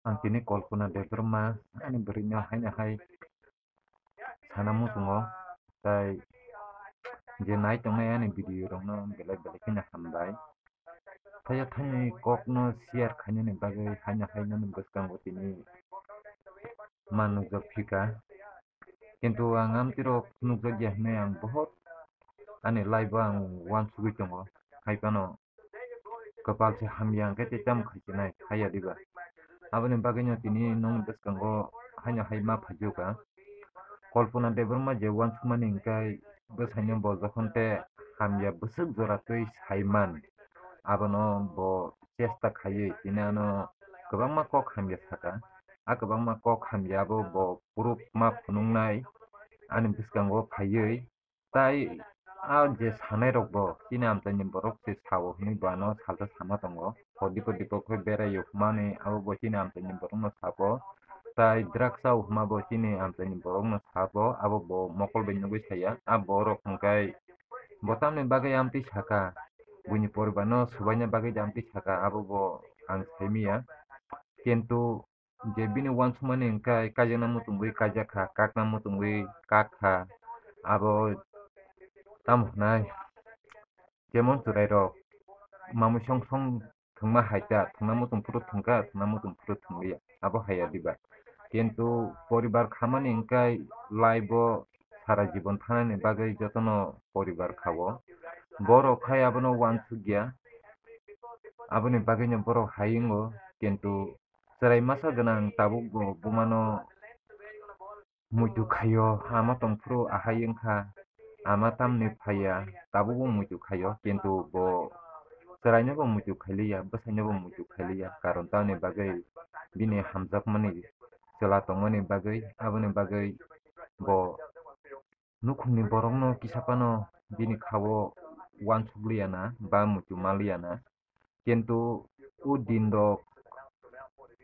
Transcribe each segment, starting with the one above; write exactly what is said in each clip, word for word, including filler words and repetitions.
Ang tini Kalpana Debbarma ani bwrwino haino hai sana muchungo, tai je nai tongnai ani video rokno belai belai kheno hambai. Thaya thani kokno share khainani bagwi haino hai nini bwskango tini ma nukjak phika. Kintu ang amtwi rok nukjakya hinwi ang bohot ani life o ang uansugwi tongo. Hai phano kwpal se hamya hwnkhe tei tamo khai khe nai, haiya diba? Aboni bagwino tini nokni bwskango haino hai ma phaijakha. Kalpana Debbarma je uansukmani hwnkhe bwsaino bo jokhon te hamya bwswk jora twi saiman, abono bo chesta khaiwi tini ano kwbangma kok hamya saka. A kwbangma kok hamya abo bo proof ma phunuknai ani bwskango phaiwi. Tai a je sanai rok bo chini amchaini borok se sao hinwi bo ano salsa sama tongo. Hor dipo dipo khe berai o hwnmani abo bo chini amchaini borokno sabo. Tai drugs o hwnma bo chini amchaini borokno sabo, abo bo mokol bai nugwi saya. A borok hwnkhe bo tamni bagwi amtwi saka, buini poribarno swbaina bagwi amtwi saka, abo bo ang saimanya. Kintu je bini uansukmani hwnkhe kaijakna muchungwi kaijakha, kakna muchungwi kakkha, abo tamo hwnai jemon chwrairok mamwi song song thwngma hai ta, thwngna muchung phuru thwngkha, thwngna muchung phuru thwngliya, abo haiya diba? Kintu poribar khamani hwnkhe life o sara jibon thanani bagwi jotono poribar kha-o. Borok khai abono uansukya, aboni bagwino borok hai wngo, kintu chwrai masa gwnang tabuk bo bumano muitu khaio, ama tongphuru ahai wngkha, ama tamni phaiya, tabukbo muitu khaio, kintu bo chwraino bo muitu khailiya, bwsaino bo muitu khailiya, karon tamni bagwi bini hamjakmani chwla tongmani bagwi, aboni bagwi bo nukhungni borokno kisa phano bini kha-o uansukliya na ba muitu manliya na. Kintu o din rok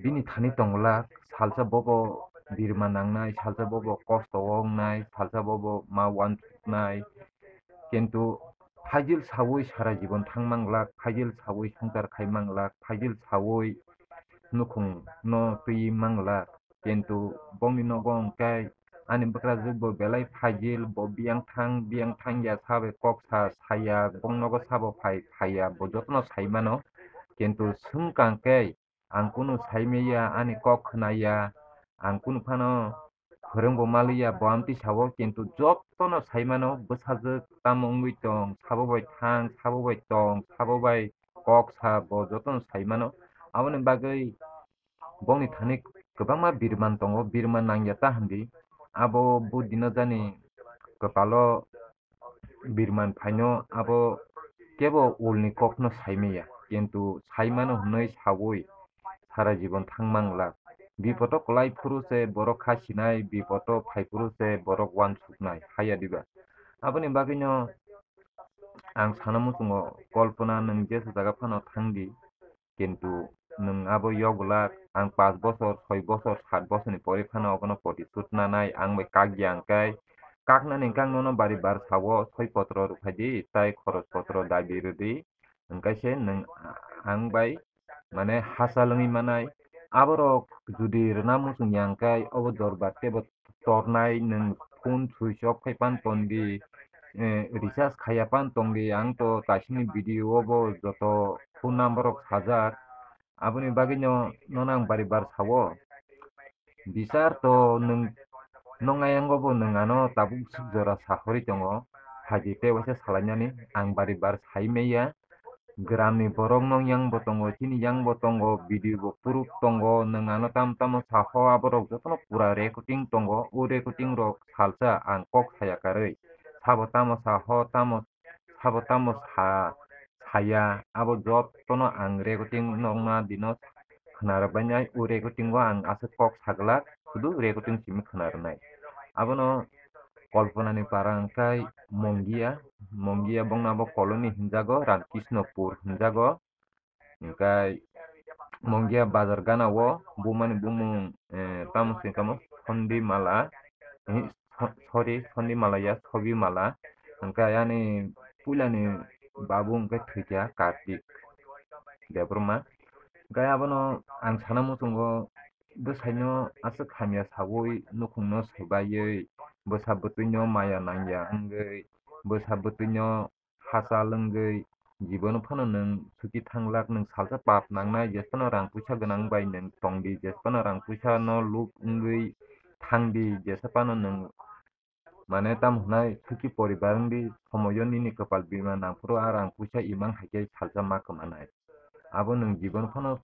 bini thani tongwlak, salsa bobo birma nangnai, salsa bobo kosto o wngnai, salsa bobo ma uansuknai. Kintu phajil sawi sara jibon thang manglak, phajil sawi swngchar khai manglak, phajil sawi nukhung no twi manglak. Kintu bongni nogo hwnkhe ani bwkrajwk bo belai phajil, bo biyang thang, biyang thang ya sa bai kok sa saya, bong nogo sabo phai phaiya, bo jotono sai mano. Kintu swngkang khe ang kunu sai maya, ani kok khwnaya, ang kunu phano phwrwng bo maliya, bo amtwi sao, kintu jotono sai mano, bwsajwk tamo wngwi tong, sabo bai thang, sabo bai tong, sabo bai kok sa, bo jotono sai mano. Aboni bagwi bongni thani kwbangma birman tongo, birman nangya ta hwndi. Abo budino jani kwpalo birman phaino abo kebo ulni kokno saimaya, kintu saimano hwnwi sawi sara jibon thang manglak. Bipodo kwlai phuru se borok kha sinai, bipodo phai phuru se borok uansuknai, haiya diba? Aboni bagwino ang sana muchungo, Kalpana, nwng jesa jaga phano thangdi, kintu nwng abo yogwlak, ang panch bosor, soi bosor, sat bosorni pore phano obono poti sut nanai, ang bai kak ya hwnkhe, kaknani hwnkhe ang nono bari bar sao, soi potro rwphaidi, tai khoros potro dabi rwdi, hwnkhe se nwng ang bai, mane, hachal wngwi manai. Aborok judi rwna muchung ya hwnkhe, obo dorbar teibo tornai, nwng phone switch off khai pan tondi, eh, recharge khaiya pan tongdi, ang to kaisini video o bo joto phone number rok sajak, aboni bagwino nono ang bari bar sao. Bichar to nwng, nwng ayango bo nwng ano tabuk swk jora sahorwi tongo, phaidi tei waisa salainani ang bari bar sai maya. Gramni borok nong yang bo tongo, chini yang bo tongo, video bo proof tongo, nwng ano tamo tamo saho, aborok jotono pura recording tongo. O recording rok salsa ang kok saya karwi, sabo tamo saho, tamo, sabo tamo sa, saya, abo jotono ang recording nokna dino khwnarwbainai. O recording o ang aswk kok saglak, sudu recording simi khwnarwnai. Abono Kalpana ni para hwnkhe Mongia, Mongia bongno abo colony hinjago, Ramkrishnopur hinjago. Hwnkhe Mongia bazar gana o bumani bumung, eh, tamo se tamo Sondi Mala, eh, so-, sorry, Sondi Mala ya, Sobi Mala. Hwnkhe ayani puilani babu hwnkhe thwikha Kartik Debbarma. Hwnkhe abono ang sana muchungo, bwsaino aswk hamya saui nukhungno swbaiwi, bwsa bwtwino maya nangya wngwi, bwsa bwtwino hachal wngwi, jibono phano nwng suki thanglak, nwng salsa pap nangnai, jesphano rang puisa gwnang bai nwng tongdi, jesphano rang puisano lub wngwi thangdi, jesa phano nwng Mane tamo hwnai suki poribar wngdi, somoio nini kwpal bima nangphuru a rang puisa imang hai khe salsa ma kwmanai. Abo nwng jibon phano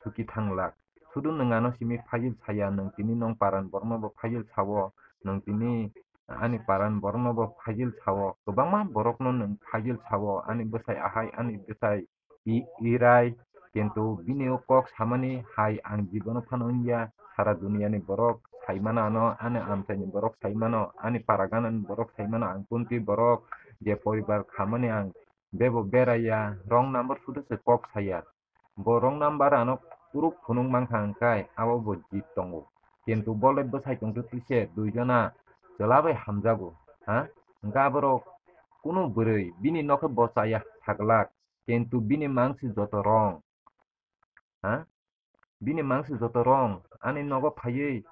suki thanglak. Sudu nwng ano simi phagil saya, nwng tini nwng paran borokno bo phagil sao, nwng tini ani paran borokno bo phagil sao, kwbangma borokno nwng phagil sao, ani bwsai ahai, ani bwsai I-, Irai, kintu bini o kok samani hai ang jibono phano wngya, sara duniani borok saimano ano, ani amchaini borok saimano, ani para ganani borok saimano, ang kunti borok je poribar khamani ang bebo beraiya, wrong number suda se kok saya. Bo wrong number ano kuruk phunuk mankha hwnkhe abo bo jit tongo. Kintu bo le bwsai tongtwi twise dui jona chwla bai hamjago, ha? Hwnkhe aborok kunu bwrwi bini nokhe bo chaya saglak. Kintu bini mangsi joto wrong. Ha? Bini mangsi joto wrong. Ani nogo phaiwi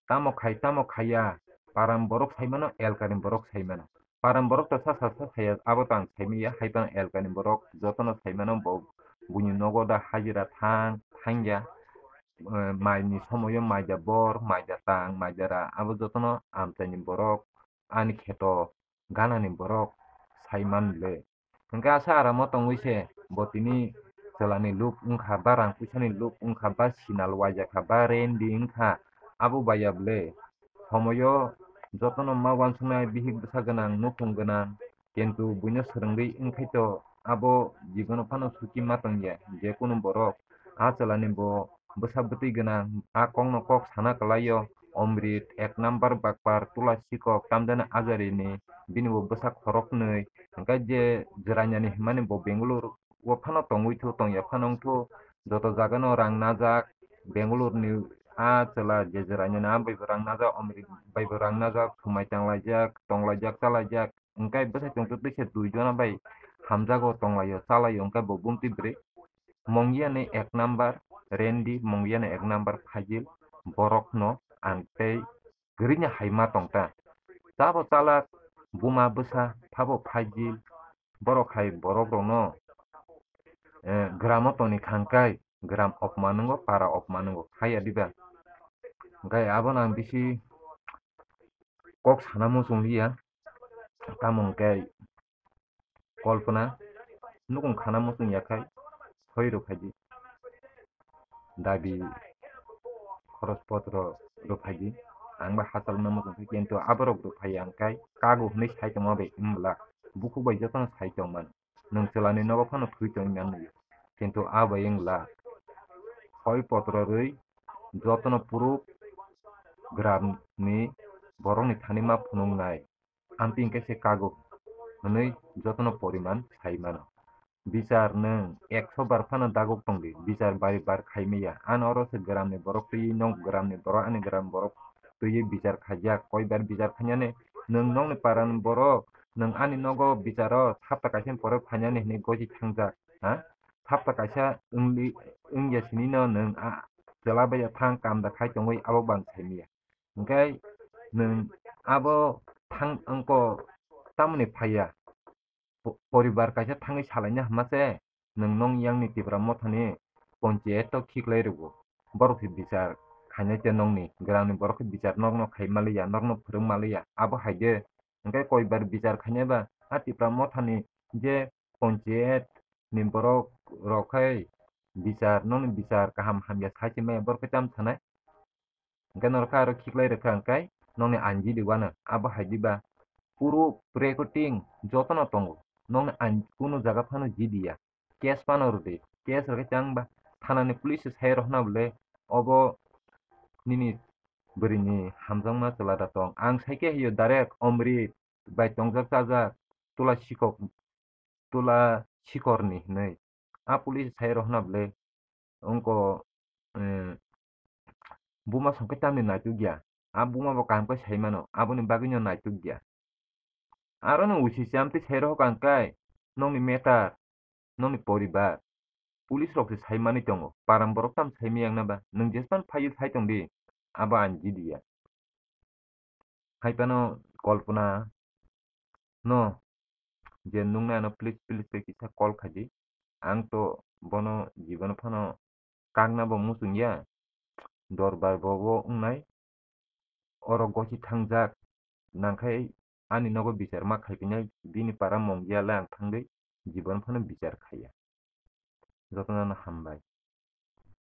tamo khai, tamo khaiya. Param borok saimano, elkani borok saimano. Param borok to sa, sa, sa, saya, abo to ang saimanya, hai phano elkani borok jotono saimano, bo buini nogo da hajira thang, thangya. Eh, maini somoyo maida bor, maida tang, maida ra, abo jotono amchaini borok, ani kheto ganani borok saiman le. Hwnkhe asa aramo tongwi se bo tini chwlani lub wngkha, ba rang puisani lub wngkha, ba sinal waijakha, ba rendi wngkha, abo baiya ble. Somoyo jotono ma uansuknai bihik bwsa gwnang, nukhung gwnang, kintu buino swrwngwi wngkhaito abo jibono phano suki ma tongya je kunu borok. A chwlani bo bwsa bwtwi gwnang, a kokno kok sana kwlaio, Omrit, ek number bakpar, tula sikok, tamjani ajarini, bini bo bwsa khoroknwi, hwnkhe je jwrainani hwnmani bo Bengaluru o phano tongwi thu, tongya phano wng thu, joto jagano rang najak, Bengaluru ni a chwla je jwrainani a bai bo rang najak, Omrit bai bo rang najak, thumai tanglaijak, tonglaijak, chalaijak, hwnkhe bwsai tongtwi twise dui jona bai hamjago, tonglaio, chalaio, hwnkhe bo bumtwi bwrwi. Mongia ni ek number Randy, Mongia ni ek number Fajil, borok no ang tei kwrwini hai ma tong ta. Tabo chalak buma bwsa phabo Fajil, borok hai borok rok no, eh, gramo toni khangkai, gram opma nungo, para opma nungo, haya diba? Hwnkhe abono ang bisi kok sana muchung liya, tamo hwnkhe Kolpona, nukung khana muchung ya khai, soi rw phaidi. Dabi khoros potro rw phaidi. Ang ba hachal no muchung khe, kintu aborok rw phai ang khai, kago hwnwi sai tongma bai wng bwla. Bukhuk bai jotono sai tong mano. Nwng chwlani nogo phano thwi tong mano, kintu a bai wng la. Soi potro rwi jotono puruk gramni borokni thani ma phunuknai. Amtwi hwnkhe se kago hwnwi jotono poriman sai mano. Bichar nwng ekso bar phano dagok tongdi, bichar bari bar khai maya. Ano oro se gramni borok twiwi, nok gramni borok, ani gram borok twiwi bichar khaijak. Koi bar bichar khainani, nwng nokni parani borok, nwng ani nogo bicharo sapta kaisa ni pore phainani hwnwi gosi thangjak, ha? Sapta kaisa wngli, wngya sinino nwng a chwla bai ya thang kam da khai tongwi abo bang sai maya. Hwnkhe nwng abo thang wngkha tamoni phaiya. Po-, poribar kaisa thangwi salaina hwnma se nwng nong yangni Tipra Mothani ponchayat o khiklai rwgo. Borok se bichar khainai te nongni gramni borok khe bichar nokno khai maliya, nokno phwrwng maliya. Abo hai de hwnkhe koibar bichar khainai ba a Tipra Mothani je ponchayat ni borok rok khai bichar, nokni bichar kaham hamya sai se maya borok khe cham sanai. Hwnkhe norok khe aro khiklai rwkha hwnkhe nokni anjili uanw abo hai diba puro recording jotono tongo. Nokni an-, kunu jaga phano jidiya. Case phano rwdi. Case rwkhe chang ba thanani police se sai rwkhna bwle obo nini bwrwini hamjakma chwla da tong. Ang sai khe hiyo direct Omrit bai tongjak chajak tula sikok tula sikorni hinwi. A police sai rw hwna bwle wngkha, eh, buma song khe tamni naituk ya. A buma bo kaham khe sai mano, aboni bagwino naituk ya. Aro no usi se amtwi sai rw hwnkha hwnkhe nokni matter, nokni poribar. police rok se sai mani tongo, param borok tam sai maya wngna ba, nwng jespan phaiwi sai tong di, abo ang jidiya. Hai phano Kalpana no je nungnai ano please, please khe kisa call khaidi. Ang to bono jibono phano kakna bo muchung ya, dorbar bo bo wngnai, oro gosi thangjak, nangkhai ani nogo bichar ma khai pinai, bini para mong ya le ang thangwi jibono phano bichar khaiya. Jotono no hambai.